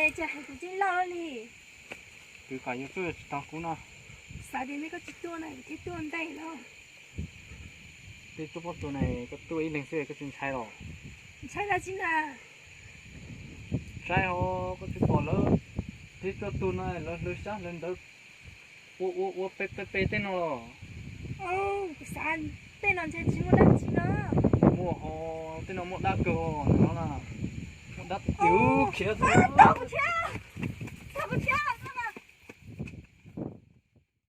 Cas hais kuv tseem loj li. Kuv kom yuav tuaj tsis tau kuv no. Xav tias nej koj tsis tuaj no kuv thiaj tuaj ntej no. Tej tuaj pob tsuas ne, koj tuaj ib leeg xwb koj tsis ntshai los? Ntshai dab tsi na? Ntshai ho, koj tsis pom lawv twb tuaj txog no lawv hlwv sab hlwv ntawv ua ua ua pe pe pe tej no los? Kuv xav tej no ntshe tsis muaj dab tsi no. Muaj ho, tej no muaj dab kawg no na. Muaj dab tiag khiav tau thiab.